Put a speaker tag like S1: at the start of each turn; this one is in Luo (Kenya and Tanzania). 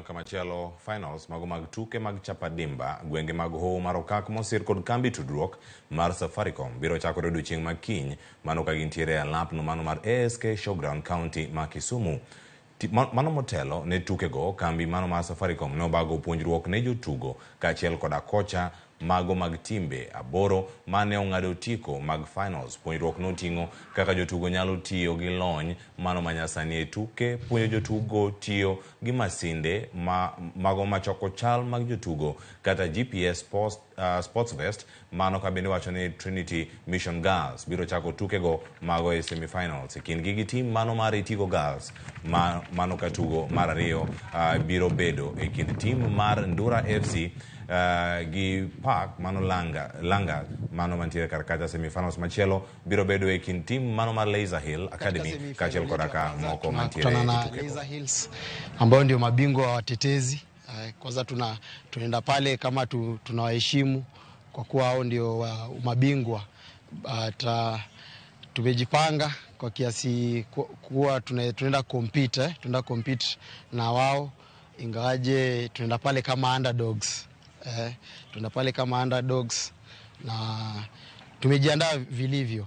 S1: Kamachielo, finals mago mag tuke mag Chapadimba gwenge mag Hoho mar Okak mosir kod kambi tudruok mar Safaricom biro chakore odiochieng' ma kiny, mano ka gintiere e alapno mano mar ASK Showground, county ma Kisumu. Mano motelo ne tukego, kambi mano mar Safaricom ne obago puonjruok ne jotugo kaachiel koda kocha mago mag timbe 8 mane ong'ado otiko mag finals. Puonjruok noting'o kaka jotugo nyalo tiyo gi lony mano manyasani e tuke, puonjo jotugo tiyo gi masinde ma mago machoko chal mag jotugo kata GPS post, sports vest. Mano ka bende wacho ni Trinity Mission Girls biro chako tukego mago e semifinals e kindgi gi tim mano mar Itigo Girls. Mano ka tugo mar ariyo biro bedo e kind tim mar Ndura FC gi Park mano Langa, Langa mano mantiere kar kacha. Semifinals machielo biro bedo e kind tim mano mar Laser Hill Academy kaachiel koda ka moko mantiere
S2: tunakutana
S1: e
S2: na
S1: tukego.
S2: Laser Hills ambao ndio mabingwa watetezi. Kwanza tunaenda pale kama tunawaheshimu kwa kuwa hao ndio mabingwa. But tumejipanga kwa kiasi kuwa tunaenda compete, tunaenda compete na wao, ingawaje tunaenda pale kama underdogs. Tunaenda pale kama underdogs na tumejiandaa vilivyo.